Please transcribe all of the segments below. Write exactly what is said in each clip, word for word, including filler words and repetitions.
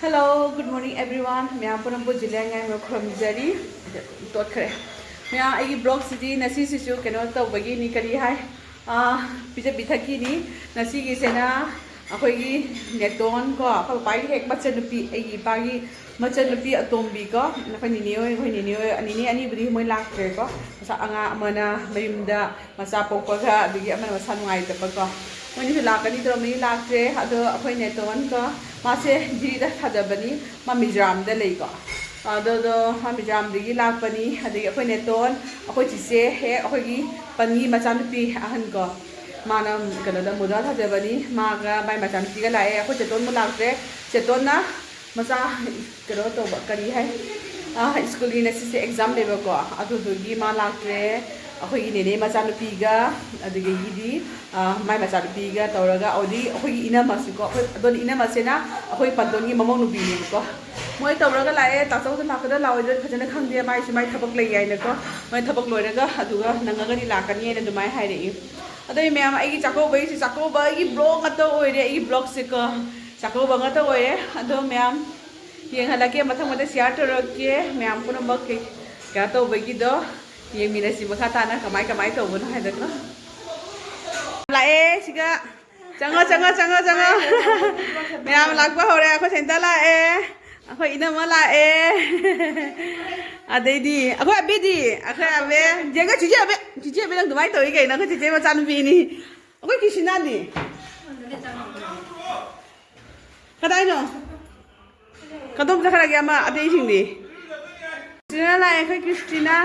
Hello, good morning everyone. ꯃꯌꯥꯝ ꯄꯨꯝꯅꯃꯛꯄꯨ ꯖꯨꯂꯤꯌꯥ ꯉꯥꯏꯃ ꯈꯨꯔꯨꯝꯖꯔꯤ꯫ ꯇꯣꯠꯈ꯭ꯔꯦ꯫ ꯃꯌꯥꯝ ꯑꯩꯒꯤ ꯕ꯭ꯂꯣꯒꯁꯤꯗꯤ ꯉꯁꯤꯁꯤꯁꯨ ꯀꯩꯅꯣ ꯇꯧꯕꯒꯤꯅꯤ, ꯀꯔꯤ ꯍꯥꯏ? ꯑꯥ, ꯄꯤꯖ ꯄꯤꯊꯛꯀꯤꯅꯤ꯫ ꯉꯁꯤꯒꯤꯁꯤꯅ ꯑꯩꯈꯣꯏꯒꯤ ꯅꯦꯇꯣꯟ ꯀꯣ, ꯑꯩꯈꯣꯏ ꯄꯥꯒꯤ ꯍꯦꯛ ꯃꯆꯟꯅꯨꯄꯤ, ꯑꯩꯒꯤ ꯏꯄꯥꯒꯤ ꯃꯆꯟꯅꯨꯄꯤ ꯑꯇꯣꯝꯕꯤ ꯀꯣ, ꯑꯩꯈꯣꯏ ꯅꯤꯅꯦ ꯍꯣꯏ, ꯑꯩꯈꯣꯏ ꯅꯤꯅꯦ ꯍꯣꯏ, ꯅꯤꯅꯦ ꯑꯅꯤꯕꯨꯗꯤ ꯃꯣꯏ ꯂꯥꯛꯇ꯭ꯔꯦꯀꯣ꯫ ꯃꯁꯥ ꯑꯉꯥꯡ ꯑꯃꯅ ꯃꯌꯨꯝꯗ ꯃꯆꯥ ꯄꯣꯛꯄꯒ, ꯑꯗꯒꯤ ꯑꯃꯅ ꯃꯁꯥ ꯅꯨꯡꯉꯥꯏꯇꯕꯀꯣ꯫ ꯃꯣꯏꯅꯤꯁꯨ ꯂꯥꯛꯀꯅꯤ ꯇꯧꯔꯝꯃꯤ, ꯂꯥꯛꯇ꯭ꯔꯦ꯫ ꯑꯗꯣ ꯑꯩꯈꯣꯏ ꯅꯦꯇꯣꯟꯒ ꯃꯥꯁꯦ ꯖꯤꯔꯤꯗ ꯊꯥꯗꯕꯅꯤ, ꯃꯥ ꯃꯤꯖꯣꯔꯥꯝꯗ ꯂꯩꯀꯣ꯫ ꯑꯗꯨꯗꯣ ꯃꯥ ꯃꯤꯖꯣꯔꯥꯝꯗꯒꯤ ꯂꯥꯛꯄꯅꯤ꯫ ꯑꯗꯒꯤ ꯑꯩꯈꯣꯏ ꯅꯦꯇꯣꯟ, ꯑꯩꯈꯣꯏ ꯆꯤꯆꯦ ꯍꯦꯛ ꯑꯩꯈꯣꯏꯒꯤ ꯄꯟꯒꯤ ꯃꯆꯥꯅꯨꯄꯤ ꯑꯍꯟ ꯀꯣ, ꯃꯥꯅ ꯀꯩꯅꯣꯗ ꯃꯨꯗꯥ ꯊꯥꯖꯕꯅꯤ, ꯃꯥꯒ ꯃꯥꯏ ꯃꯆꯥꯅꯨꯄꯤꯒ ꯂꯥꯛꯑꯦ꯫ ꯑꯩꯈꯣꯏ ꯆꯦꯇꯣꯟꯕꯨ ꯂꯥꯛꯇ꯭ꯔꯦ꯫ ꯆꯦꯇꯣꯟꯅ ꯃꯆꯥ ꯀꯩꯅꯣ ꯇꯧꯕ, ꯀꯔꯤ ꯍꯥꯏ, ꯑ, ꯁ꯭ꯀꯨꯜꯒꯤ ꯉꯁꯤꯁꯦ ꯑꯦꯛꯖꯥꯝ ꯂꯩꯕꯀꯣ, ꯑꯗꯨꯗꯨꯒꯤ ꯃꯥ ꯂꯥꯛꯇ꯭ꯔꯦ꯫ ꯑꯩꯈꯣꯏꯒꯤ ꯅꯦꯅꯦ ꯃꯆꯥꯅꯨꯄꯤꯒ, ꯑꯗꯨꯗꯒꯤꯗꯤ, ꯑ, ꯃꯥꯏ ꯃꯆꯥꯅꯨꯄꯤꯒ ꯇꯧꯔꯒ, ꯑꯗꯒꯤ ꯑꯩꯈꯣꯏꯒꯤ ꯏꯅꯝꯃꯁꯨꯀꯣ, ꯑꯩꯈꯣꯏ ꯑꯗꯣ ꯏꯅꯝꯃꯁꯤꯅ ꯑꯩꯈꯣꯏ ꯄꯟꯇꯣꯟꯒꯤ ꯃꯃꯧ ꯅꯨꯄꯤꯅꯦꯕꯀꯣ꯫ ꯃꯣꯏ ꯇꯧꯔꯒ ꯂꯥꯛꯑꯦ꯫ ꯇꯥꯆꯧꯗ ꯂꯥꯛꯀꯗ꯭ꯔꯥ ꯂꯥꯛꯑꯣꯏꯗ꯭ꯔꯥ ꯐꯖꯅ ꯈꯪꯗꯦ, ꯃꯥꯏꯁꯨ ꯃꯥꯏ ꯊꯕꯛ ꯂꯩ ꯍꯥꯏꯅꯀꯣ꯫ ꯃꯣꯏ ꯊꯕꯛ ꯂꯣꯏꯔꯒ ꯑꯗꯨꯒ ꯅꯪꯉꯒꯗꯤ ꯂꯥꯛꯀꯅꯤ ꯍꯥꯏꯅ ꯑꯗꯨꯃꯥꯏꯅ ꯍꯥꯏꯔꯛꯏ꯫ ꯑꯗꯩ ꯃꯌꯥꯝ, ꯑꯩꯒꯤ ꯆꯥꯛꯀꯧꯕ, ꯑꯩꯒꯤ ꯆꯥꯛꯀꯧꯕꯒꯤ ꯕ꯭ꯂꯣꯒ ꯉꯥꯛꯇ ꯑꯣꯏꯔꯦ, ꯑꯩꯒꯤ ꯕ꯭ꯂꯣꯒꯁꯦꯀꯣ꯫ ꯆꯥꯛꯀꯧꯕ ꯉꯥꯛꯇ ꯑꯣꯏꯔꯦ꯫ ꯑꯗꯣ ꯃꯌꯥꯝ ꯌꯦꯡꯍꯜꯂꯛꯀꯦ, ꯃꯊꯪ ꯃꯊꯪ ꯁꯤꯌꯥꯔ ꯇꯧꯔꯛꯀꯦ꯫ ꯃꯌꯥꯝ ꯄꯨꯝꯅꯃꯛ ꯀꯩ-, ꯀꯩꯅꯣ ꯇꯧꯕꯒꯤꯗꯣ ꯌꯦꯡꯃꯤꯟꯅꯁꯤ, ꯃꯈꯥ ꯇꯥꯅ ꯀꯃꯥꯏ ꯀꯃꯥꯏ ꯇꯧꯕꯅꯣ ꯍꯥꯏꯗꯣꯀꯣ꯫ ꯂꯥꯛꯑꯦ ꯁꯤꯒ꯫ ꯆꯪꯉꯣ, ꯆꯪꯉꯣ, ꯆꯪꯉꯣ, ꯆꯪꯉꯣ꯫ ꯃꯌꯥꯝ ꯂꯥꯛꯄ ꯍꯧꯔꯦ꯫ ꯑꯩꯈꯣꯏ ꯁꯦꯟꯇ ꯂꯥꯛꯑꯦ꯫ ꯑꯩꯈꯣꯏ ꯏꯅꯝꯃ ꯂꯥꯛꯑꯦ꯫ ꯑꯗꯩꯗꯤ ꯑꯩꯈꯣꯏ ꯑꯕꯦꯗꯤ, ꯑꯩꯈꯣꯏ ꯑꯕꯦ꯫ ꯌꯦꯡꯉꯣ, ꯆꯤꯆꯦ ꯑꯕꯦ, ꯆꯤꯆꯦ ꯑꯕꯦ, ꯅꯪ ꯑꯗꯨꯃꯥꯏꯅ ꯇꯧꯏ ꯀꯩꯅꯣ? ꯑꯩꯈꯣꯏ ꯆꯤꯆꯦ ꯃꯆꯥꯅꯨꯄꯤꯅꯤ꯫ ꯑꯩꯈꯣꯏ ꯀ꯭ꯔꯤꯁꯤꯅꯥꯗꯤ? ꯀꯗꯥꯏꯅꯣ? ꯀꯗꯣꯝ ꯆꯠꯈ꯭ꯔꯒꯦ ꯑꯃ ꯑꯇꯩꯁꯤꯡꯗꯤ? ꯀ꯭ꯔꯤꯁꯇꯤꯅꯥ ꯂꯥꯛꯑꯦ, ꯑꯩꯈꯣꯏ ꯀ꯭ꯔꯤꯁꯇꯤꯅꯥ꯫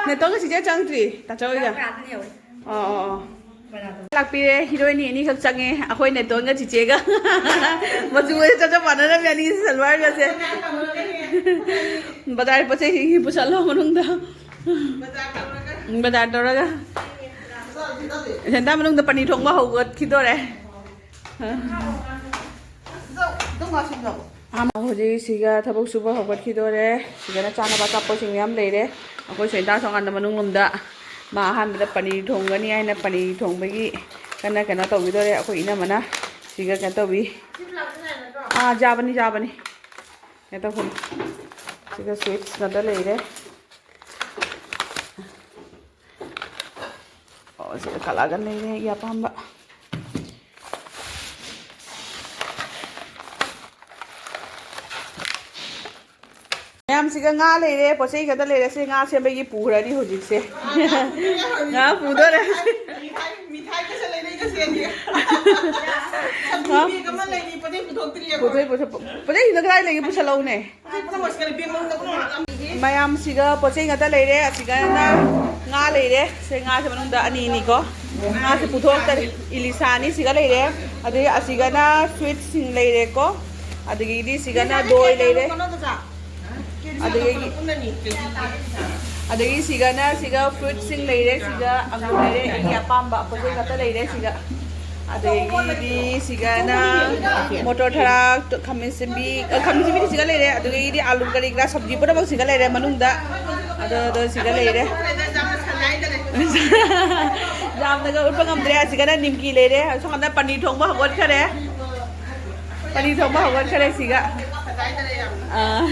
ꯅꯦꯇꯣꯟꯒ ꯆꯤꯆꯦ ꯆꯪꯗ꯭ꯔꯤ, ꯇꯥꯆꯧ ꯍꯣꯏꯒ꯫ ꯑꯣ, ꯑꯣ, ꯑꯣ꯫ ꯂꯥꯛꯄꯤꯔꯦ, ꯍꯤꯔꯣꯏꯅꯤ ꯑꯅꯤꯈꯛ ꯆꯪꯉꯦ, ꯑꯩꯈꯣꯏ ꯅꯦꯇꯣꯟꯒ ꯆꯤꯆꯦꯒ꯫ ꯃꯆꯨꯒꯁꯦ ꯆꯞ ꯆꯞ ꯃꯥꯟꯅꯔꯝꯃꯦ ꯑꯅꯤꯁꯦ, ꯁꯜꯋꯥꯔꯒꯁꯦ꯫ ꯕꯖꯥꯔ ꯄꯣꯠ ꯆꯩꯁꯤꯡꯁꯤ ꯄꯨꯁꯜꯂꯣ ꯃꯅꯨꯡꯗ꯫ ꯕꯖꯥꯔ ꯇꯧꯔꯒ꯫ ꯁꯦꯟꯗꯥ ꯃꯅꯨꯡꯗ ꯄꯅꯤ ꯊꯣꯡꯕ ꯍꯧꯒꯠꯈꯤꯗꯣꯔꯦ꯫ ꯑꯥ, ꯍꯧꯖꯤꯛ ꯁꯤꯒ ꯊꯕꯛ ꯁꯨꯕ ꯍꯧꯒꯠꯈꯤꯗꯣꯔꯦ꯫ ꯁꯤꯗꯅ ꯆꯥꯅꯕ ꯑꯆꯥꯄꯣꯠꯁꯤꯡ ꯃꯌꯥꯝ ꯂꯩꯔꯦ꯫ ꯑꯩꯈꯣꯏ ꯁꯣꯏꯗꯥ ꯁꯣꯉꯥꯟꯗ ꯃꯅꯨꯡ ꯂꯣꯝꯗ ꯃꯥ ꯑꯍꯥꯟꯕꯗ ꯄꯅꯤꯔ ꯊꯣꯡꯒꯅꯤ ꯍꯥꯏꯅ ꯄꯅꯤꯔ ꯊꯣꯡꯕꯒꯤ ꯀꯟꯅ ꯀꯩꯅꯣ ꯇꯧꯈꯤꯗꯣꯔꯦ꯫ ꯑꯩꯈꯣꯏ ꯏꯅꯝꯃꯅ ꯁꯤꯒ ꯀꯩꯅꯣ ꯇꯧꯕꯤ꯫ ꯑꯥ, ꯌꯥꯕꯅꯤ, ꯌꯥꯕꯅꯤ꯫ ꯀꯩꯅꯣ ꯇꯧꯕꯅꯤ꯫ ꯁꯤꯗ sweets ꯉꯥꯛꯇ ꯂꯩꯔꯦ꯫ ꯑꯣ, ꯁꯤꯗ ꯀꯂꯥꯒꯟ ꯂꯩꯔꯦ ꯑꯩꯒꯤ ꯑꯄꯥꯝꯕ꯫ ꯃꯌꯥꯝꯁꯤꯒ ꯉꯥ ꯂꯩꯔꯦ, ꯄꯣꯠ ꯆꯩ ꯈꯛꯇ ꯂꯩꯔꯦ꯫ ꯁꯤ ꯉꯥ ꯁꯦꯝꯕꯒꯤ ꯄꯨꯈ꯭ꯔꯅꯤ ꯍꯧꯖꯤꯛꯁꯦ꯫ ꯉꯥ ꯄꯨꯗꯣꯔꯦ꯫ ꯃꯤꯊꯥꯏ, ꯃꯤꯊꯥꯏ ꯀꯩꯁꯨ ꯂꯩꯅꯩ ꯇꯁꯦꯡꯅ꯫ ꯁꯟꯊꯤ ꯕꯦꯒ ꯑꯃ ꯂꯩꯔꯤ, ꯄꯣꯠ ꯆꯩ ꯄꯨꯊꯣꯛꯇ꯭ꯔꯤ ꯑꯩꯈꯣꯏ꯫ ꯄꯨꯊꯣꯛ-, ꯄꯨꯊꯣꯛ-, ꯄꯣꯠ ꯆꯩꯁꯤꯡꯗꯣ ꯀꯗꯥꯏ ꯂꯩꯒꯦ? ꯄꯨꯁꯜꯂꯛꯎꯅꯦ꯫ ꯃꯌꯥꯝꯁꯤꯒ ꯄꯣꯠ ꯆꯩ ꯉꯥꯛꯇ ꯂꯩꯔꯦ꯫ ꯑꯁꯤꯒꯅ ꯉꯥ ꯂꯩꯔꯦ꯫ ꯁꯦ, ꯉꯥꯁꯦ ꯃꯅꯨꯡꯗ ꯑꯅꯤ ꯑꯅꯤꯀꯣ꯫ ꯉꯥꯁꯦ ꯄꯨꯊꯣꯛꯇꯔꯦ꯫ ꯏꯂꯤꯁꯥ ꯑꯅꯤ ꯁꯤꯒ ꯂꯩꯔꯦ꯫ ꯑꯗꯒꯤ ꯑꯁꯤꯒꯅ sweetsꯁꯤꯡ ꯂꯩꯔꯦꯀꯣ꯫ ꯑꯗꯒꯤꯗꯤ ꯁꯤꯒꯅ ꯗꯣꯏ ꯂꯩꯔꯦ꯫ ꯑꯗꯒꯤ, ꯑꯗꯒꯤ ꯁꯤꯒꯅ, ꯁꯤꯒ fruitꯁꯤꯡ ꯂꯩꯔꯦ, ꯁꯤꯒ ꯑꯪꯒꯨꯔ ꯂꯩꯔꯦ, ꯑꯩꯒꯤ ꯑꯄꯥꯝꯕ ꯑꯄꯣꯠ ꯉꯥꯛꯇ ꯂꯩꯔꯦ ꯁꯤꯒ꯫ ꯑꯗꯒꯤꯗꯤ ꯁꯤꯒꯅ ꯃꯣꯇꯣꯔ ꯊꯔꯥꯛ, ꯈꯥꯃꯦꯟ ꯑꯁꯤꯟꯕꯤ, ꯑ, ꯈꯥꯃꯦꯟ ꯑꯁꯤꯟꯕꯤꯗꯤ ꯁꯤꯒ ꯂꯩꯔꯦ, ꯑꯗꯒꯤꯗꯤ ꯑꯥꯂꯨ ꯀꯔꯤ ꯀꯔꯥ ꯁꯕꯖꯤ ꯄꯨꯝꯅꯃꯛ ꯁꯤꯒ ꯂꯩꯔꯦ ꯃꯅꯨꯡꯗ꯫ ꯑꯗꯣ, ꯑꯗꯣ ꯁꯤꯒ ꯂꯩꯔꯦ꯫ ꯌꯥꯝꯅꯒ ꯎꯠꯄ ꯉꯝꯗ꯭ꯔꯦ꯫ ꯑꯁꯤꯒꯅ ꯅꯤꯝꯀꯤ ꯂꯩꯔꯦ꯫ ꯑꯁꯣꯝꯗ ꯄꯅꯤꯔ ꯊꯣꯡꯕ ꯍꯧꯒꯠꯈꯔꯦ꯫ ꯄꯅꯤꯔ ꯊꯣꯡꯕ ꯍꯧꯒꯠꯈꯔꯦ ꯁꯤꯒ꯫ ꯑꯥ,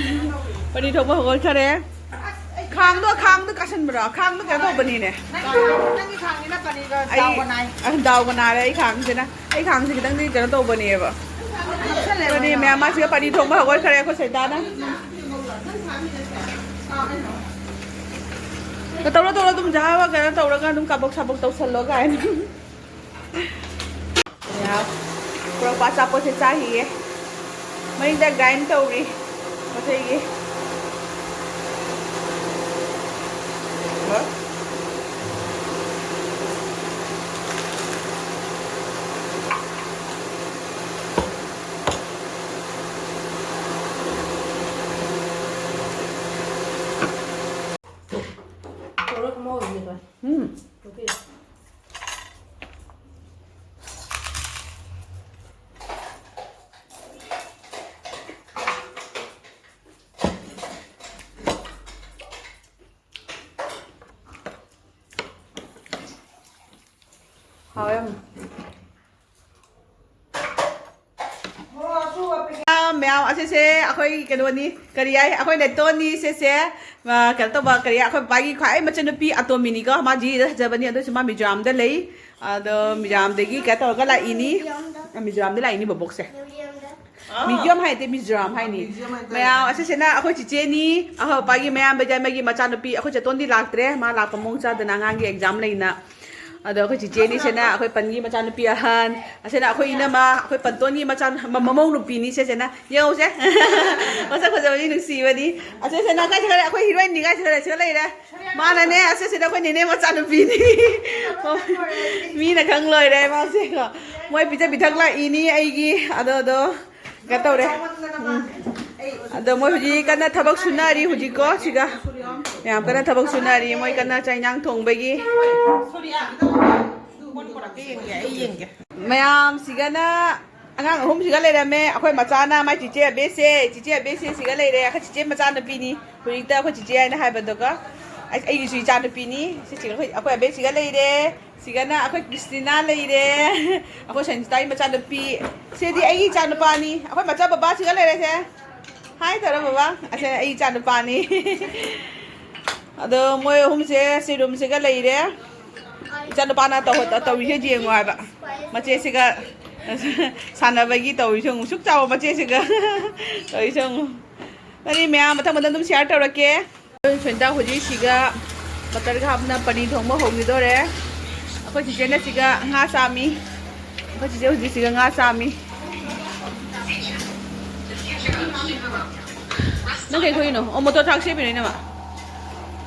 ꯄꯅꯤꯔ ꯊꯣꯡꯕ ꯍꯧꯒꯠꯈꯔꯦ꯫ ꯈꯥꯡꯗꯣ, ꯈꯥꯡꯗꯣ ꯀꯥꯁꯟꯕ꯭ꯔꯣ? ꯈꯥꯡꯗꯣ ꯀꯩꯅꯣ ꯇꯧꯕꯅꯤꯅꯦ꯫ ꯅꯪꯒꯤ ꯈꯥꯡꯁꯤꯅ ꯄꯅꯤꯔꯒ ꯑꯩ, ꯗꯥꯎꯒ ꯅꯥꯏ꯫ ꯑ, ꯗꯥꯎꯒ ꯅꯥꯔꯦ ꯑꯩ ꯈꯥꯡꯁꯤꯅ꯫ ꯑꯩ ꯈꯥꯡꯁꯦ ꯈꯤꯇꯪꯗꯤ ꯀꯩꯅꯣ ꯇꯧꯕꯅꯦꯕ꯫ ꯅꯞꯁꯜꯂꯦꯕ ꯑꯗꯨꯅꯦ ꯃꯌꯥꯝ ꯃꯥꯁꯤꯒ ꯄꯅꯤꯔ ꯊꯣꯡꯕ ꯍꯧꯒꯠꯈꯔꯦ ꯑꯩꯈꯣꯏ ꯁꯩꯗꯥꯅ꯫ ꯇꯧꯔꯣ, ꯇꯧꯔꯣ, ꯑꯗꯨꯝ ꯖꯍꯥ ꯀꯩꯅꯣ ꯇꯧꯔꯒ ꯑꯗꯨꯝ ꯀꯥꯕꯛ ꯁꯥꯕꯛ ꯇꯧꯁꯜꯂꯣ ꯀꯥꯏꯅ꯫ ꯄꯨꯔꯛꯄ ꯑꯆꯥꯄꯣꯠꯁꯦ ꯆꯥꯈꯤꯒꯦ꯫ ꯃꯅꯤꯡꯗ grind ꯇꯧꯔꯤ ꯃꯈꯣꯏꯒꯤ꯫ ꯎꯝ꯫ ꯍꯥꯎꯋꯦ ꯌꯥꯝꯅ꯫ ꯃꯌꯥꯝ, ꯑꯁꯤꯁꯦ ꯑꯩꯈꯣꯏ ꯀꯩꯅꯣꯅꯤ, ꯀꯔꯤ ꯍꯥꯏ, ꯑꯩꯈꯣꯏ ꯅꯦꯇꯣꯟꯅꯤ꯫ ꯁꯤꯁꯦ, ꯑ, ꯀꯩꯅꯣ ꯇꯧꯕ, ꯀꯔꯤ, ꯑꯩꯈꯣꯏ ꯄꯥꯒꯤ ꯈ꯭ꯋꯥꯏ ꯃꯆꯟꯅꯨꯄꯤ ꯑꯇꯣꯝꯕꯤꯅꯤꯀꯣ꯫ ꯃꯥ ꯖꯤꯔꯤꯗ ꯊꯥꯖꯕꯅꯤ, ꯑꯗꯨꯁꯨ ꯃꯥ ꯃꯤꯖꯣꯔꯥꯝꯗ ꯂꯩ꯫ ꯑꯗꯣ ꯃꯤꯖꯣꯔꯥꯝꯗꯒꯤ ꯀꯩꯅꯣ ꯇꯧꯔꯒ ꯂꯥꯛꯏꯅꯤ꯫ ꯑ, ꯃꯤꯖꯣꯔꯥꯝꯗ ꯂꯥꯛꯏꯅꯤ ꯕꯕꯣꯛꯁꯦ꯫ ꯃ꯭ꯌꯨꯖꯤꯌꯝ ꯍꯥꯏꯗꯤ ꯃꯤꯖꯣꯔꯥꯝ ꯍꯥꯏꯅꯤ꯫ ꯃ꯭ꯌꯨꯖꯤꯌꯝ ꯍꯥꯏꯇꯥꯔꯦ꯫ ꯃꯌꯥꯝ, ꯑꯁꯤꯁꯤꯅ ꯑꯩꯈꯣꯏ ꯆꯤꯆꯦꯅꯤ, ꯑꯩꯈꯣꯏ ꯄꯥꯒꯤ ꯃꯌꯥꯝꯕ ꯌꯥꯏꯃꯒꯤ ꯃꯆꯥꯅꯨꯄꯤ꯫ ꯑꯩꯈꯣꯏ ꯆꯦꯇꯣꯟꯗꯤ ꯂꯥꯛꯇ꯭ꯔꯦ, ꯃꯥ ꯂꯥꯛꯄ ꯃꯑꯣꯡ ꯆꯥꯗꯅ ꯑꯉꯥꯡꯒꯤ ꯑꯦꯛꯖꯥꯝ ꯂꯩꯅ꯫ ꯑꯗꯣ ꯑꯩꯈꯣꯏ ꯆꯤꯆꯦꯅꯤ, ꯁꯤꯅ ꯑꯩꯈꯣꯏ ꯄꯟꯒꯤ ꯃꯆꯥꯅꯨꯄꯤ ꯑꯍꯟ, ꯑꯁꯤꯅ ꯑꯩꯈꯣꯏ ꯏꯅꯝꯃ, ꯑꯩꯈꯣꯏ ꯄꯟꯇꯣꯟꯒꯤ ꯃꯆꯥ, ꯃ-, ꯃꯃꯧ ꯅꯨꯄꯤꯅꯤ꯫ ꯁꯤꯁꯤꯅ ꯌꯦꯡꯉꯧꯁꯦ꯫ ꯃꯁꯛ ꯐꯖꯕꯅꯤ, ꯅꯨꯡꯁꯤꯕꯅꯤ꯫ ꯑꯁꯤꯁꯤꯅ ꯀꯥꯏ ꯆꯠꯈ꯭ꯔꯦ? ꯑꯩꯈꯣꯏ ꯍꯤꯔꯣꯏꯟꯅꯤ ꯀꯥꯏ ꯆꯠꯈ꯭ꯔꯦ? ꯁꯤꯗ ꯂꯩꯔꯦ꯫ ꯃꯥꯅꯅꯦ, ꯑꯁꯤꯁꯤꯗ ꯑꯩꯈꯣꯏ ꯅꯦꯅꯦ ꯃꯆꯥꯅꯨꯄꯤꯅꯤ꯫ ꯃꯤꯅ ꯈꯪ ꯂꯣꯏꯔꯦ ꯃꯥꯁꯦ꯫ ꯃꯣꯏ ꯄꯤꯖ ꯄꯤꯊꯛ ꯂꯥꯛꯏꯅꯤ ꯑꯩꯒꯤ꯫ ꯑꯗꯣ, ꯑꯗꯣ ꯀꯩꯅꯣ ꯇꯧꯔꯦ꯫ ꯎꯝ꯫ ꯑꯗꯣ ꯃꯣꯏ ꯍꯧꯖꯤꯛ ꯀꯟꯅ ꯊꯕꯛ ꯁꯨꯅꯔꯤ ꯍꯧꯖꯤꯛꯀꯣ꯫ ꯁꯤꯒ ꯃꯌꯥꯝ ꯀꯟꯅ ꯊꯕꯛ ꯁꯨꯅꯔꯤ꯫ ꯃꯣꯏ ꯀꯟꯅ ꯆꯥꯛ ꯏꯟꯖꯥꯡ ꯊꯣꯡꯕꯒꯤ꯫ ꯃꯌꯥꯝ ꯁꯤꯒꯅ ꯑꯉꯥꯡ ꯑꯍꯨꯝꯁꯤꯒ ꯂꯩꯔꯝꯃꯦ꯫ ꯑꯩꯈꯣꯏ ꯃꯆꯥꯅ ꯃꯥꯏ ꯆꯤꯆꯦ ꯑꯕꯦꯁꯦ, ꯆꯤꯆꯦ ꯑꯕꯦꯁꯦ ꯁꯤꯒ ꯂꯩꯔꯦ꯫ ꯑꯩꯈꯣꯏ ꯆꯤꯆꯦ ꯃꯆꯥꯅꯨꯄꯤꯅꯤ꯫ ꯍꯧꯖꯤꯛꯇ ꯑꯩꯈꯣꯏ ꯆꯤꯆꯦ ꯍꯥꯏꯅ ꯍꯥꯏꯕꯗꯨꯒ ꯑꯩ-, ꯑꯩꯒꯤꯁꯨ ꯏꯆꯥꯅꯨꯄꯤꯅꯤ꯫ ꯁꯤꯁꯤꯒ ꯑꯩꯈꯣꯏ, ꯑꯩꯈꯣꯏ ꯑꯕꯦꯁꯤꯒ ꯂꯩꯔꯦ꯫ ꯁꯤꯒꯅ ꯑꯩꯈꯣꯏ ꯀ꯭ꯔꯤꯁꯇꯤꯅꯥ ꯂꯩꯔꯦ꯫ ꯑꯩꯈꯣꯏ ꯁꯟꯖꯤꯇꯥꯒꯤ ꯃꯆꯥꯅꯨꯄꯤ꯫ ꯁꯤꯗꯤ ꯑꯩꯒꯤ ꯏꯆꯥꯅꯨꯄꯥꯅꯤ꯫ ꯑꯩꯈꯣꯏ ꯃꯆꯥ ꯕꯕꯥꯁꯤꯒ ꯂꯩꯔꯦꯁꯦ꯫ ꯍꯥꯏ ꯇꯧꯔꯣ ꯕꯕꯥ꯫ ꯑꯁꯦ ꯑꯩ ꯏꯆꯥꯅꯨꯄꯥꯅꯤ꯫ ꯑꯗꯣ ꯃꯣꯏ ꯑꯍꯨꯝꯁꯦ ꯁꯤ ꯔꯨꯝꯁꯤꯒ ꯂꯩꯔꯦ꯫ ꯏꯆꯥꯅꯨꯄꯥꯅ ꯇꯧ-, ꯇꯧꯔꯤꯁꯦ ꯌꯦꯡꯉꯣ ꯍꯥꯏꯕ꯫ ꯃꯆꯦꯁꯤꯒ ꯁꯥꯟꯅꯕꯒꯤ ꯇꯧꯔꯤꯁꯦ ꯌꯦꯡꯉꯨ꯫ ꯁꯨꯛ ꯆꯥꯎꯕ ꯃꯆꯦꯁꯤꯒ ꯇꯧꯔꯤꯁꯦ ꯌꯦꯡꯉꯨ꯫ ꯋꯥꯔꯤ ꯃꯌꯥꯝ ꯃꯊꯪ ꯃꯊꯪ ꯑꯗꯨꯝ ꯁꯤꯌꯥꯔ ꯇꯧꯔꯛꯀꯦ꯫ ꯁꯣꯅꯤꯇꯥ ꯍꯧꯖꯤꯛ ꯁꯤꯒ ꯕꯇꯔꯒ ꯍꯥꯞꯅ ꯄꯅꯤꯔ ꯊꯣꯡꯕ ꯍꯧꯈꯤꯗꯣꯔꯦ꯫ ꯑꯩꯈꯣꯏ ꯆꯤꯆꯦꯅ ꯁꯤꯒ ꯉꯥ ꯆꯥꯝꯃꯤ꯫ ꯑꯩꯈꯣꯏ ꯆꯤꯆꯦ ꯍꯧꯖꯤꯛ ꯁꯤꯒ ꯉꯥ ꯆꯥꯝꯃꯤ꯫ ꯅꯪ ꯀꯩ ꯈꯣꯏꯔꯤꯅꯣ? ꯑꯣ, ꯃꯣꯇꯣꯔ ꯊꯥꯛ ꯁꯦꯝꯃꯤꯔꯣ, ꯏꯅꯝꯃ?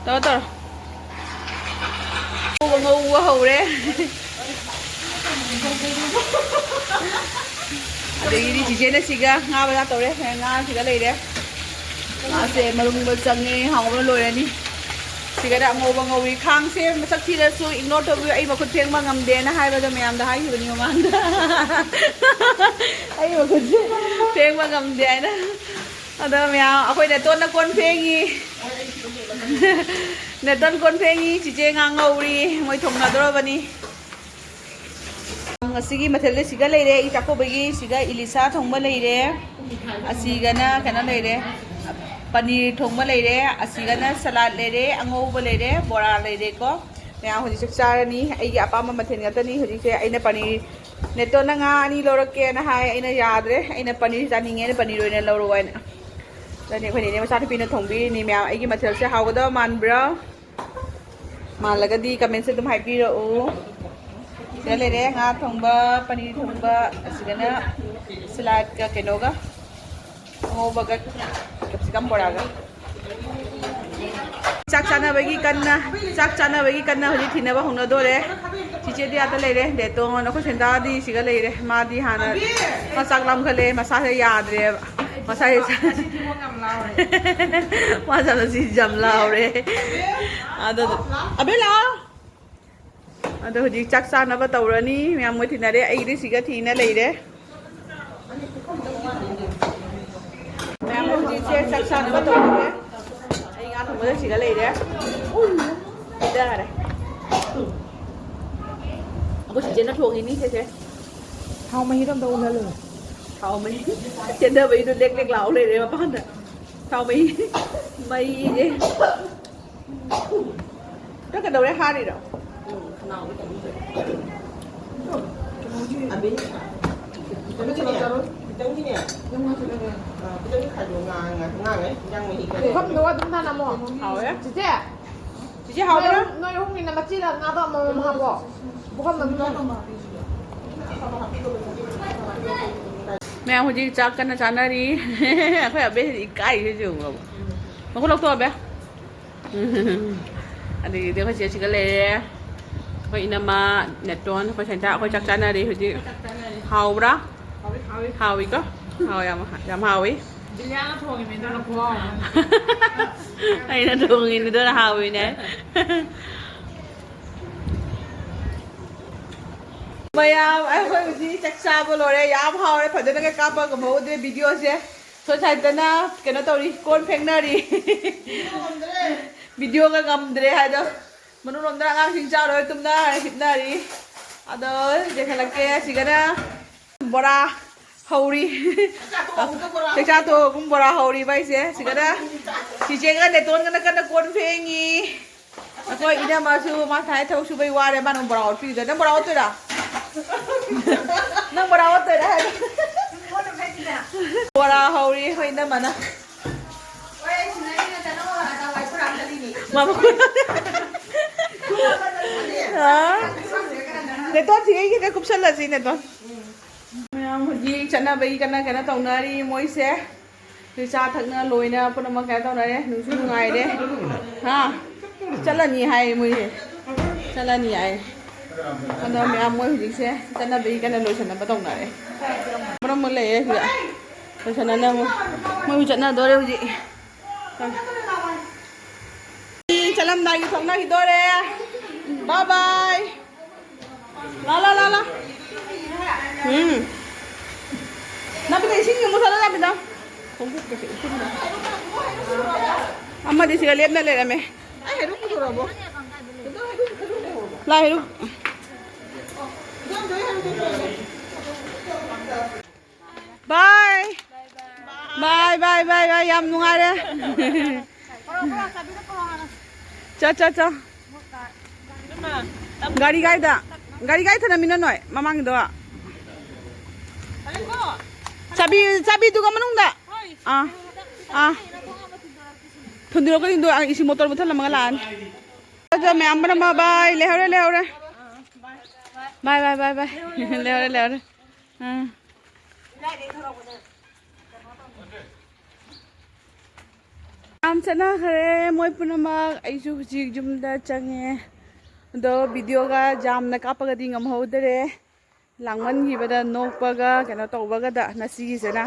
ꯇꯧꯔꯣ, ꯇꯧꯔꯣ꯫ ꯉꯧꯕ, ꯉꯧꯕ ꯍꯧꯔꯦ꯫ ꯑꯗꯒꯤꯗꯤ ꯆꯤꯆꯦꯅ ꯁꯤꯒ ꯉꯥ ꯃꯆꯥ ꯇꯧꯔꯦ꯫ ꯉꯥ ꯁꯤꯒ ꯂꯩꯔꯦ꯫ ꯉꯥꯁꯦ ꯃꯔꯨꯝꯒ ꯆꯪꯉꯦ, ꯍꯥꯎꯕꯅ ꯂꯣꯏꯔꯅꯤ꯫ ꯁꯤꯒꯗ ꯑꯉꯧꯕ ꯉꯧꯔꯤ꯫ ꯈꯥꯡꯁꯦ ꯃꯁꯛ ꯊꯤꯔꯁꯨ ignore ꯇꯧꯕꯤꯌꯨ, ꯑꯩ ꯃꯈꯨꯠ ꯐꯦꯡꯕ ꯉꯝꯗꯦꯅ ꯍꯥꯏꯕꯗꯣ ꯃꯌꯥꯝꯗ ꯍꯥꯏꯈꯤꯕꯅꯤ ꯃꯃꯥꯡꯗ꯫ ꯑꯩ ꯃꯈꯨꯠꯁꯦ ꯐꯦꯡꯕ ꯉꯝꯗꯦ ꯍꯥꯏꯅ꯫ ꯑꯗꯣ ꯃꯌꯥꯝ, ꯑꯩꯈꯣꯏ ꯅꯦꯇꯣꯟꯅ ꯀꯣꯟ ꯐꯦꯡꯉꯤ꯫ ꯅꯦꯇꯣꯟ ꯀꯣꯟ ꯐꯦꯡꯉꯤ, ꯆꯤꯆꯦ ꯉꯥ ꯉꯧꯔꯤ, ꯃꯣꯏ ꯊꯣꯡꯅꯗꯣꯔꯕꯅꯤ꯫ ꯉꯁꯤꯒꯤ ꯃꯊꯦꯜꯗꯤ ꯁꯤꯒ ꯂꯩꯔꯦ, ꯑꯩ ꯆꯥꯛꯀꯧꯕꯒꯤ꯫ ꯁꯤꯒ ꯏꯂꯤꯁꯥ ꯊꯣꯡꯕ ꯂꯩꯔꯦ, ꯑꯁꯤꯒꯅ ꯀꯩꯅꯣ ꯂꯩꯔꯦ, ꯄꯅꯤꯔ ꯊꯣꯡꯕ ꯂꯩꯔꯦ, ꯑꯁꯤꯒꯅ ꯁꯂꯥꯗ ꯂꯩꯔꯦ, ꯑꯉꯧꯕ ꯂꯩꯔꯦ, ꯕꯣꯔꯥ ꯂꯩꯔꯦꯀꯣ꯫ ꯃꯌꯥꯝ ꯍꯧꯖꯤꯛ ꯆꯥꯛ ꯆꯥꯔꯅꯤ꯫ ꯑꯩꯒꯤ ꯑꯄꯥꯝꯕ ꯃꯊꯦꯜ ꯉꯥꯛꯇꯅꯤ ꯍꯧꯖꯤꯛꯁꯦ꯫ ꯑꯩꯅ ꯄꯅꯤꯔ, ꯅꯦꯇꯣꯟꯅ ꯉꯥ ꯑꯅꯤ ꯂꯧꯔꯛꯀꯦꯅ ꯍꯥꯏ, ꯑꯩꯅ ꯌꯥꯗ꯭ꯔꯦ, ꯑꯩꯅ ꯄꯅꯤꯔ ꯆꯥꯅꯤꯡꯉꯦꯅ ꯄꯅꯤꯔ ꯑꯣꯏꯅ ꯂꯧꯔꯣ ꯍꯥꯏꯅ꯫ ꯑꯗꯨꯅꯤ ꯑꯩꯈꯣꯏ ꯅꯦꯅꯦ ꯃꯆꯥꯅꯨꯄꯤꯅ ꯊꯣꯡꯕꯤꯔꯤꯅꯤ꯫ ꯃꯌꯥꯝ ꯑꯩꯒꯤ ꯃꯊꯦꯜꯁꯦ ꯍꯥꯎꯒꯗꯕ ꯃꯥꯟꯕ꯭ꯔꯥ? ꯃꯥꯜꯂꯒꯗꯤ ꯀꯃꯦꯟꯁꯦ ꯑꯗꯨꯝ ꯍꯥꯏꯕꯤꯔꯛꯎ꯫ ꯁꯤꯗ ꯂꯩꯔꯦ ꯉꯥ ꯊꯣꯡꯕ, ꯄꯅꯤꯔ ꯊꯣꯡꯕ, ꯑꯁꯤꯗꯅ ꯁꯂꯥꯗꯀ ꯀꯩꯅꯣꯒ, ꯑꯉꯧꯕꯒ, ꯀꯦꯞꯁꯤꯀꯝ ꯕꯣꯔꯥꯒ꯫ ꯆꯥꯛ ꯆꯥꯅꯕꯒꯤ ꯀꯟꯅ, ꯆꯥꯛ ꯆꯥꯅꯕꯒꯤ ꯀꯟꯅ ꯍꯧꯖꯤꯛ ꯊꯤꯅꯕ ꯍꯧꯅꯗꯣꯔꯦ꯫ ꯆꯤꯆꯦꯗꯤ ꯑꯥꯗ ꯂꯩꯔꯦ, ꯗꯦꯇꯣꯟ꯫ ꯑꯩꯈꯣꯏ ꯁꯦꯟꯗꯥꯗꯤ ꯁꯤꯒ ꯂꯩꯔꯦ꯫ ꯃꯥꯗꯤ ꯍꯥꯟꯅ ꯃꯥ ꯆꯥꯛ ꯂꯥꯝꯈꯠꯂꯦ, ꯃꯁꯥꯁꯦ ꯌꯥꯗ꯭ꯔꯦꯕ꯫ ꯃꯁꯥꯁꯦ ꯃꯥ ꯆꯥꯛ ꯉꯁꯤ ꯌꯥꯝ ꯂꯥꯎꯔꯦ꯫ ꯑꯗꯨ ꯑꯕꯦ ꯂꯥꯛꯑꯣ꯫ ꯑꯗꯣ ꯍꯧꯖꯤꯛ ꯆꯥꯛ ꯆꯥꯅꯕ ꯇꯧꯔꯅꯤ꯫ ꯃꯌꯥꯝ ꯃꯣꯏ ꯊꯤꯅꯔꯦ, ꯑꯩꯒꯤꯗꯤ ꯁꯤꯒ ꯊꯤꯅ ꯂꯩꯔꯦ꯫ ꯃꯌꯥꯝ ꯍꯧꯖꯤꯛꯁꯦ ꯆꯥꯛ ꯆꯥꯅꯕ ꯇꯧꯔꯦ꯫ ꯑꯩ ꯉꯥ ꯊꯣꯡꯕꯗ ꯁꯤꯒ ꯂꯩꯔꯦ꯫ ꯎꯏ, ꯍꯩꯊꯔꯦ꯫ ꯑꯩꯈꯣꯏ ꯆꯤꯆꯦꯅ ꯊꯣꯡꯉꯤꯅꯤ ꯁꯤꯁꯦ꯫ ꯊꯥꯎ ꯃꯍꯤꯗꯣ ꯑꯝꯇ ꯎꯠꯍꯜꯂꯨꯅꯦ꯫ ꯊꯥꯎ ꯃꯍꯤ ꯆꯦꯟꯊꯕꯩꯗꯣ ꯂꯦꯛ ꯂꯦꯛ ꯂꯥꯎ ꯂꯩꯔꯦ ꯃꯄꯥꯟꯗ꯫ ꯊꯥꯎ ꯃꯍꯤ, ꯃꯩꯁꯦ꯫ ꯅꯪ ꯀꯩꯗꯧꯔꯦ ꯍꯥꯔꯤꯔꯣ? ꯈꯤꯇꯪꯒꯤꯅꯦ, ꯈꯤꯇꯪꯒꯤꯅꯦ, ꯑ, ꯈꯤꯇꯪꯒꯤ ꯈꯥꯏꯗꯣꯛ ꯉꯥꯡꯉ-, ꯉꯥꯡꯉꯦ, ꯏꯟꯖꯥꯡ ꯃꯍꯤ ꯈꯔ꯫ ꯄꯨꯈꯝꯗꯣ ꯑꯗꯨꯝ ꯊꯥꯅꯝꯃꯣ꯫ ꯍꯥꯎꯋꯦ꯫ ꯆꯤꯆꯦ, ꯆꯤꯆꯦ ꯍꯥꯎꯕ꯭ꯔꯥ? ꯅꯣꯏ ꯑꯍꯨꯝꯒꯤꯅ ꯃꯆꯤꯗ ꯉꯥꯗꯣ ꯑꯃꯃꯝ ꯍꯥꯞꯄꯣ꯫ ꯄꯨꯈꯝꯗꯣ ꯑꯗꯨꯝ ꯊꯥꯅꯝꯃꯣ꯫ ꯃꯌꯥꯝ ꯍꯧꯖꯤꯛ ꯆꯥꯛ ꯀꯟꯅ ꯆꯥꯅꯔꯤ꯫ ꯑꯩꯈꯣꯏ ꯑꯕꯦꯁꯤꯗꯤ ꯏꯀꯥꯏꯁꯦ ꯌꯦꯡꯉꯣꯕ꯫ ꯃꯈꯨꯠ ꯂꯧꯊꯣꯛ ꯑꯕꯦ꯫ ꯑꯗꯒꯤꯗꯤ ꯑꯩꯈꯣꯏ ꯆꯦ ꯁꯤꯒ ꯂꯩꯔꯦ꯫ ꯑꯩꯈꯣꯏ ꯏꯅꯝꯃ, ꯅꯦꯇꯣꯟ, ꯑꯩꯈꯣꯏ ꯁꯦꯟꯇꯥ, ꯑꯩꯈꯣꯏ ꯆꯥꯛ ꯆꯥꯅꯔꯤ ꯍꯧꯖꯤꯛ꯫ ꯍꯥꯎꯕ꯭ꯔꯥ? ꯍꯥꯎꯋꯤꯀꯣ? ꯍꯥꯎ, ꯌꯥꯝ, ꯌꯥꯝ ꯍꯥꯎꯋꯤ꯫ ꯕꯤꯂꯤꯌꯥꯅ ꯊꯣꯡꯉꯤꯅꯦ, ꯑꯗꯨꯅ ꯈꯨꯍꯥꯎ ꯑꯃ꯫ ꯑꯩꯅ ꯊꯣꯡꯉꯤꯅꯦ, ꯑꯗꯨꯅ ꯍꯥꯎꯋꯤꯅꯦ꯫ ꯃꯌꯥꯝ, ꯑꯩꯈꯣꯏ ꯍꯧꯖꯤꯛ ꯆꯥꯛ ꯆꯥꯕ ꯂꯣꯏꯔꯦ꯫ ꯌꯥꯝ ꯍꯥꯎꯔꯦ꯫ ꯐꯖꯅꯒ ꯀꯥꯞꯄ ꯉꯝꯍꯧꯗ꯭ꯔꯦ ꯚꯤꯗꯤꯑꯣꯁꯦ꯫ ꯁꯣꯝ ꯁꯥꯏꯗꯅ ꯀꯩꯅꯣ ꯇꯧꯔꯤ, ꯀꯣꯟ ꯐꯦꯡꯅꯔꯤ꯫ ꯚꯤꯗꯤꯑꯣꯒ ꯉꯝꯗ꯭ꯔꯦ ꯍꯥꯏꯗꯣ꯫ ꯃꯅꯨꯡꯂꯣꯝꯗ ꯑꯉꯥꯡꯁꯤꯡ ꯆꯥ ꯂꯣꯏꯔ ꯇꯨꯝꯅꯔꯦ, ꯍꯤꯞꯅꯔꯤ꯫ ꯑꯗꯣ ꯌꯦꯡꯈꯠꯂꯛꯀꯦ꯫ ꯁꯤꯒꯅ ꯕꯣꯔꯥ ꯍꯧꯔꯤ꯫ ꯆꯥꯛꯆꯥ ꯇꯣꯛꯑꯒꯨꯝ ꯕꯣꯔꯥ ꯍꯧꯔꯤꯕ ꯑꯩꯁꯦ꯫ ꯁꯤꯒꯅ ꯆꯤꯆꯦꯒ ꯅꯦꯇꯣꯟꯒꯅ ꯀꯟꯅ ꯀꯣꯟ ꯐꯦꯡꯉꯤ꯫ ꯑꯩꯈꯣꯏ ꯏꯅꯝꯃꯁꯨ ꯃꯥ ꯊꯥꯏ ꯊꯕꯛ ꯁꯨꯕꯩ ꯋꯥꯔꯦ꯫ ꯃꯥꯅ ꯕꯣꯔꯥ ꯑꯣꯠꯄꯤꯔꯤꯗꯣ꯫ "ꯅꯪ ꯕꯣꯔꯥ ꯑꯣꯠꯇꯣꯏꯔꯥ? ꯅꯪ ꯕꯣꯔꯥ ꯑꯣꯠꯇꯣꯏꯔꯥ?" ꯍꯥꯏ꯫ ꯕꯣꯔꯥ ꯍꯧꯔꯤ ꯑꯩꯈꯣꯏ ꯏꯅꯝꯃꯅ꯫ ꯃꯃ-, ꯑ? ꯅꯦꯇꯣꯟ ꯊꯤꯒꯩꯒꯤꯗ ꯀꯨꯞꯁꯜꯂꯁꯤ, ꯅꯦꯇꯣꯟ꯫ ꯃꯌꯥꯝ ꯍꯧꯖꯤꯛ ꯆꯠꯅꯕꯒꯤ ꯀꯟꯅ ꯀꯩꯅꯣ ꯇꯧꯅꯔꯤ ꯃꯣꯏꯁꯦ꯫ ꯆꯥ ꯊꯛꯅ ꯂꯣꯏꯅ ꯄꯨꯝꯅꯃꯛ ꯀꯩꯅꯣ ꯇꯧꯅꯔꯦ꯫ ꯅꯨꯡꯁꯨ ꯅꯨꯡꯉꯥꯏꯔꯦ꯫ ꯍꯥ? ꯆꯠꯂꯅꯤ ꯍꯥꯏ ꯃꯣꯏꯁꯦ꯫ ꯆꯠꯂꯅꯤ ꯍꯥꯏ꯫ ꯑꯗꯣ ꯃꯌꯥꯝ ꯃꯣꯏ ꯍꯧꯖꯤꯛꯁꯦ ꯆꯠꯅꯕꯒꯤ ꯀꯟꯅ ꯂꯣꯏꯁꯟꯅꯕ ꯇꯧꯅꯔꯦ꯫ ꯃꯔꯝ ꯑꯃ ꯂꯩꯌꯦ ꯁꯤꯗ꯫ ꯂꯣꯏꯁꯟꯅꯅꯕ ꯃꯣꯏ ꯆꯠꯅꯗꯣꯔꯦ ꯍꯧꯖꯤꯛ꯫ ꯆꯠꯂꯝꯗꯥꯏꯒꯤ ꯊꯣꯛꯅꯈꯤꯗꯣꯔꯦ꯫ ꯕꯥꯏ ꯕꯥꯏ꯫ ꯂꯥ, ꯂꯥ, ꯂꯥ, ꯂꯥ꯫ ꯎꯝ꯫ ꯅꯥꯕꯤꯗ ꯏꯁꯤꯡ ꯑꯃꯨꯛ ꯊꯥꯗ, ꯅꯥꯕꯤꯗ꯫ ꯈꯣꯡꯎꯞꯀꯁꯦ ꯎꯐꯨꯟꯅ꯫ ꯑꯃꯗꯤ ꯁꯤꯗ ꯂꯦꯞꯅ ꯂꯩꯔꯝꯃꯦ꯫ ꯑꯩ ꯍꯩꯔꯨꯛ ꯄꯨꯊꯣꯔꯛꯑꯕꯣ? ꯂꯥ, ꯍꯩꯔꯨꯛ꯫ ꯕꯥꯏ꯫ ꯕꯥꯏ, ꯕꯥꯏ, ꯕꯥꯏ, ꯕꯥꯏ, ꯌꯥꯝ ꯅꯨꯡꯉꯥꯏꯔꯦ꯫ ꯆꯣ, ꯆꯣ, ꯆꯣ꯫ ꯒꯥꯔꯤ ꯀꯥꯏꯗ? ꯒꯥꯔꯤ ꯀꯥꯏ ꯊꯅꯝꯃꯤꯅꯣ ꯅꯣꯏ? ꯃꯃꯥꯡꯒꯤꯗꯣ? ꯆꯥꯕꯤ, ꯆꯥꯕꯤꯗꯨꯒ ꯃꯅꯨꯡꯗ? ꯑꯥ, ꯑꯥ꯫ ꯊꯤꯟꯗꯣꯔꯛꯀꯅꯤ, ꯑꯗꯣ ꯏꯁꯤꯡ ꯃꯣꯇꯣꯔ ꯃꯨꯠꯊꯠꯂꯝꯃꯒ ꯂꯥꯛꯑꯅꯤ꯫ ꯑꯗꯣ ꯃꯌꯥꯝ ꯄꯨꯝꯅꯃꯛ ꯕꯥꯏ, ꯂꯩꯍꯧꯔꯦ, ꯂꯩꯍꯧꯔꯦ꯫ ꯕꯥꯏ, ꯕꯥꯏ, ꯕꯥꯏ, ꯕꯥꯏ꯫ ꯂꯩꯍꯧꯔꯦ, ꯂꯩꯍꯧꯔꯦ꯫ ꯎꯝ꯫ ꯌꯥꯝ ꯆꯠꯅꯈ꯭ꯔꯦ ꯃꯣꯏ ꯄꯨꯝꯅꯃꯛ꯫ ꯑꯩꯁꯨ ꯍꯧꯖꯤꯛ ꯌꯨꯝꯗ ꯆꯪꯉꯦ꯫ ꯑꯗꯣ ꯚꯤꯗꯤꯑꯣꯒ ꯌꯥꯝꯅ ꯀꯥꯞꯄꯒꯗꯤ ꯉꯝꯍꯧꯗꯔꯦ꯫ ꯂꯥꯡꯃꯟꯈꯤꯕꯗ ꯅꯣꯛꯄꯒ ꯀꯩꯅꯣ ꯇꯧꯕꯒꯗ ꯉꯁꯤꯒꯤꯁꯤꯅ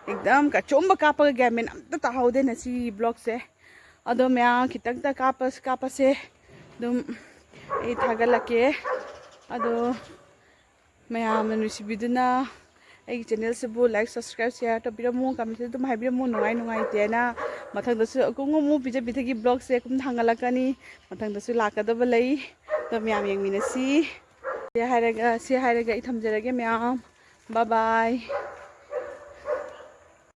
ꯑꯦꯛꯗꯝ ꯀꯆꯨꯝꯕ ꯀꯥꯞꯄꯒ ꯒ꯭ꯌꯥꯟ ꯃꯦꯟ ꯑꯝꯇ ꯇꯥꯍꯧꯗꯦ ꯉꯁꯤꯒꯤ ꯕ꯭ꯂꯣꯛꯁꯦ꯫ ꯑꯗꯣ ꯃꯌꯥꯝ ꯈꯤꯇꯪꯇ ꯀꯥꯞꯄ-, ꯀꯥꯞꯄꯁꯦ꯫ ꯑꯗꯨꯝ ꯑꯩ ꯊꯥꯒꯠꯂꯛꯀꯦ꯫ ꯑꯗꯣ ꯃꯌꯥꯝꯅ ꯅꯨꯡꯁꯤꯕꯤꯗꯨꯅ ꯑꯩꯒꯤ ꯆꯦꯅꯦꯜꯁꯤꯕꯨ like, subscribe, share ꯇꯧꯕꯤꯔꯝꯃꯨ, comment ꯑꯗꯨꯝ ꯍꯥꯏꯕꯤꯔꯝꯃꯨ, ꯅꯨꯡꯉꯥꯏ ꯅꯨꯡꯉꯥꯏꯇꯦꯅ꯫ ꯃꯊꯪꯗꯁꯨ ꯑꯀꯨꯝ ꯑꯃꯨꯛ ꯄꯤꯖ ꯄꯤꯊꯛꯀꯤ ꯕ꯭ꯂꯣꯛꯁꯦ ꯑꯗꯨꯝ ꯊꯥꯡꯒꯠꯂꯛꯀꯅꯤ꯫ ꯃꯊꯪꯗꯁꯨ ꯂꯥꯛꯀꯗꯕ ꯂꯩ꯫ ꯑꯗꯣ ꯃꯌꯥꯝ ꯌꯦꯡꯃꯤꯟꯅꯁꯤ꯫ ꯁꯤ ꯍꯥꯏꯔꯒ ꯁꯤ ꯍꯥꯏꯔꯒ ꯑꯩ ꯊꯝꯖꯔꯒꯦ ꯃꯌꯥꯝ꯫ ꯕꯥꯏ ꯕꯥꯏ꯫